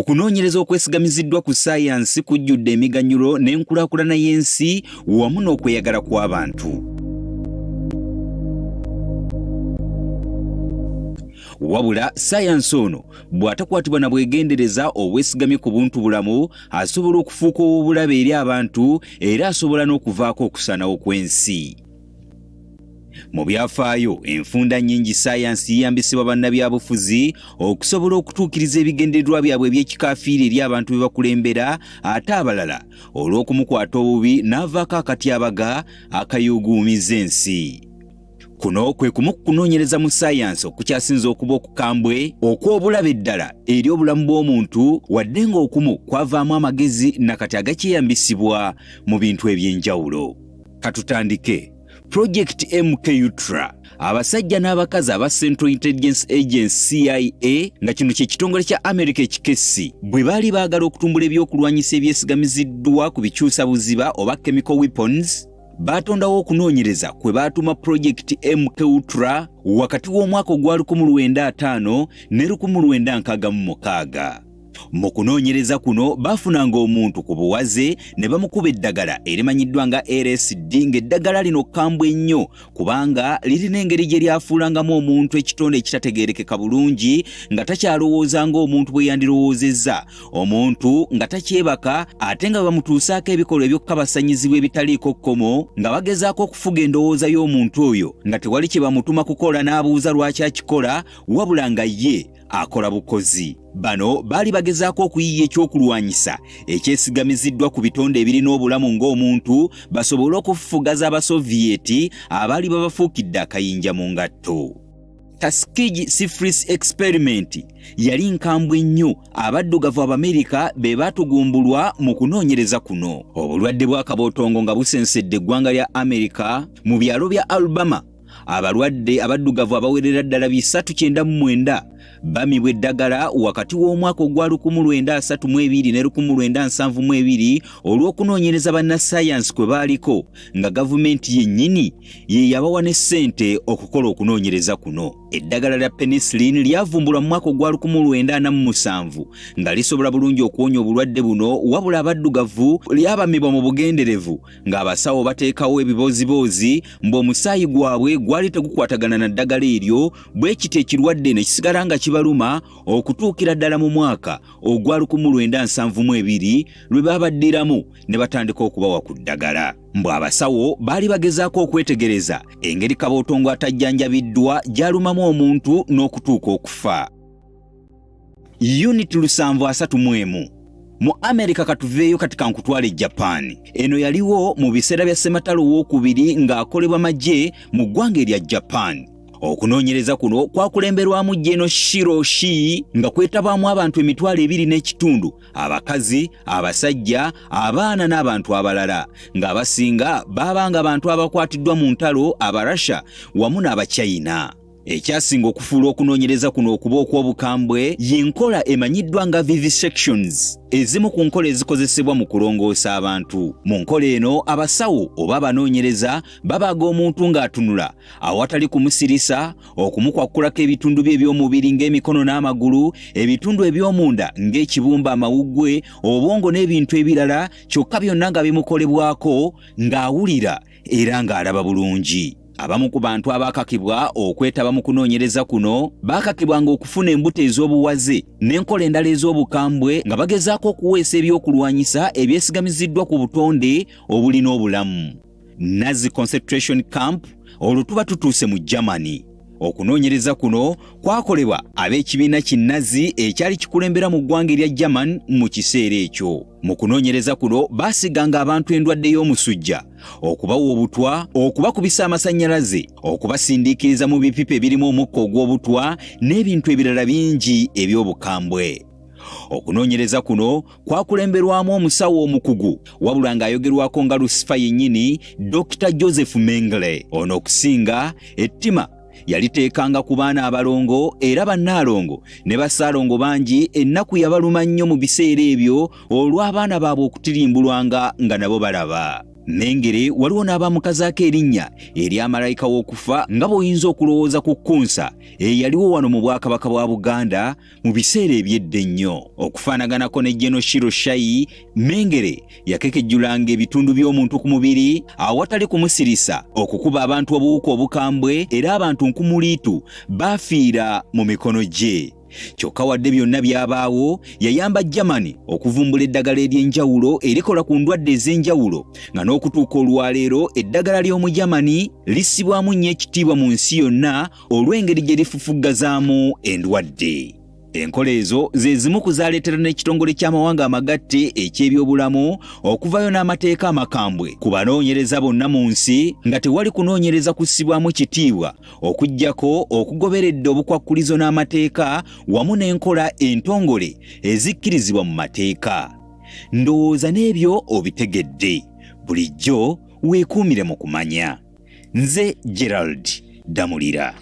Okunoonyereza okwesigamiziddwa ku ssaayansi kujjudde emiganyulo n'enkulaakulana y'ensi wamu n'okweyagala kw'abantu. Wabula ssaayansi ono bw'atakwatibwa na bwegendereza obwesigamye ku buntu bulamu, asobola okufuuka ow'obulabe eri abantu era asobola n'okuvaako okusaanawo kw'ensi. Mu byafaayo, enfunda nnyingi ssaayansi yeyambisibwa bannabyabufuzi okusobola okutuukiriza ebigendererwa byabwe eby'ekikaafiiri eri abantu be bakulembera, ate abalala olw'okumukwata obubi n'avaako akatyabaga akayuuguumizza ensi. Kuno kwe kumu ku kunoonyereza mu ssaayansi okukyasinze okuba okukambwe okw'obulabe ddala eri obulamu bw'omuntu, wadde ng'okumu kwavaamu amagezi nakati agakyeyambisibwa mu bintu eby'enjawulo. Katutandike. Project MK Ultra, abasajja n'abakazi aba Central Intelligence Agency CIA, nga kino kye kitongole kya America ekikessi, bwe baali baagala okutumbula ebyokulwanyisa ebyesigamiziddwa ku bikyusa buziba oba chemical weapons, baatondawo okunoonyereza kwe baatuma Project MK Ultra wakati w'omwaka ogwa 1950 ne 1966. Mu kunoonyereza kuno baafunanga omuntu ku buwaze ne bamukuba eddagala erimanyiddwa nga LSD, ng'eddagala lino kkambwe nnyo kubanga lirina engeri gye lyafuulangamu omuntu ekitonde ekitategeerekeka bulungi, nga takyalowooza ng'omuntu bwe yandirowoozezza, omuntu nga takyebaka, ate nga bamutuusaako ebikolwa eby'okukabasanyizibwa ebitaliiko kkomo, nga bagezaako okufuga endowooza y'omuntu oyo, nga tewali kye bamutuma kukola n'abuuza lwaki akikola, wabula nga ye akola bukozi. Bano baali bagezaako okuyiiya ekyokulwanyisa ekyesigamiziddwa ku bitonde ebirina obulamu ng'omuntu, basobole okufufugaza Abasoviyeeti abaali babafuukidde akayinja mu ngatto. Tuskegee Syphilis Experiment yali nkambwe nnyo. Abaddugavu Abamerika be baatugumbulwa mu kunoonyereza kuno. Obulwadde bw'akabootongo nga busensedde eggwanga lya Amerika mu byalo bya Alabama, abalwadde abaddugavu abawerera ddala 399 bamibwa eddagala wakati w'omwaka ogwa 1932 ne 1972 olw'okunoonyereza bannassaayansi kwe baaliko, nga gavumenti yennyini ye yabawa ne ssente okukola okunoonyereza kuno. Eddagala lya penicillin lyavumbulwa mu mwaka ogwa 1947 nga lisobola bulungi okuwonya obulwadde buno, wabula abaddugavu lyabamibwa mu bugenderevu ng'abasawo bateekawo ebibooziboozi mbu omusaayi gwabwe gwali tegukwatagana na ddagala eryo, bwe kityo ekirwadde ne kisigala nga kibaluma okutuukira ddala mu mwaka ogwa 1972 lwe babaddiramu ne batandika okubawa ku ddagala. Mbu abasawo baali bagezaako okwetegereza engeri kabootongo atajjanjabiddwa gy'alumamu omuntu n'okutuuka okufa. Unit 731 mu Amerika. Katuveeyo kati kankutwala e Japan. Eno yaliwo mu biseera bya ssematalo owokubiri ng'akolebwa magye mu ggwanga erya Japan. Okunoonyereza kuno kwakulemberwamu Geno Shiro Shi, nga kwetabwamu abantu 2,500, abakazi, abasajja, abaana n'abantu abalala, ng'abasinga baabanga bantu abakwatiddwa mu ntalo Abarasha wamu n'Abachina. Ekyasinga okufuula okunoonyereza kuno okuba okw'obukambwe y'enkola emanyiddwa nga vivisections, ezimu ku nkola ezikozesebwa mu kulongoosa abantu. Mu nkola eno, abasawo oba abanoonyereza babaaga omuntu ng'atunula awatali kumusirisa, okumukwakulako ebitundu bye eby'omubiri ng'emikono n'amagulu, ebitundu eby'omunda ng'ekibumba, amawuggwe, obwongo n'ebintu ebirala, kyokka byonna nga bimukolebwako ng'awulira era ng'alaba bulungi. Abamu ku bantu abaakakibwa okwetaba mu kunoonyereza kuno baakakibwanga okufuna embuto ez'obuwaze n'enkola endala ez'obukambwe nga bagezaako okuweesa ebyokulwanyisa ebyesigamiziddwa ku butonde obulina obulamu. Nazi concentration camp. Olwo tuba tutuuse mu Germany. Okunoonyereza kuno kwakolebwa ab'ekibiina ki Nazi ekyali kikulembera mu ggwanga erya German mu kiseera ekyo. Mu kunoonyereza kuno baasiganga abantu endwadde y'omusujja, okubawa obutwa, okubakubisa amasannyalaze, okubasindiikiriza mu bipipa ebirimu omukka ogw'obutwa n'ebintu ebirala bingi eby'obukambwe. Okunoonyereza kuno kwakulemberwamu omusawo omukugu, wabula ng'ayogerwako nga Lusifa yennyini, Dr Joseph Mengele. Ono okusinga ettima yaliteekanga ku baana abalongo, era bannaalongo ne bassaalongo bangi ennaku yabaluma nnyo mu biseera ebyo olw'abaana baabwe okutirimbulwanga nga nabo balaba. Mengere waliwo n'abamukazaako erinnya erya malayika w'okufa nga bw'oyinza okulowooza ku kkunsa eyaliwo wano mu Bwakabaka bwa Buganda mu biseera eby'edda ennyo. Okufaanaganako ne Geno Shiro Shayi, Mengere yakekejjulanga ebitundu by'omuntu ku mubiri awatali kumusirisa, okukuba abantu obuwuka obukambwe era abantu nkumuliitu baafiira mu mikono gye. Kyokka wadde byonna byabaawo, yayamba Germany okuvumbula eddagala ery'enjawulo erikola ku ndwadde ez'enjawulo nga n'okutuuka olwaleero eddagala ly'omu Germany lissibwamu nnyo ekitiibwa mu nsi yonna olw'engeri gye lifufuggazaamu endwadde. Enkola ezo ze zimu ku zaaleetera n'ekitongole ky'amawanga amagatte eky'ebyobulamu okuvayo n'amateeka amakambwe ku banoonyereza bonna mu nsi nga tewali kunoonyereza kussibwamu kitiibwa okuggyako okugoberedde obukwakkulizo n'amateeka wamu n'enkola entongole ezikkirizibwa mu mateeka. Ndowooza n'ebyo obitegedde. Bulijjo weekuumire mu kumanya. Nze Gerald Damulira.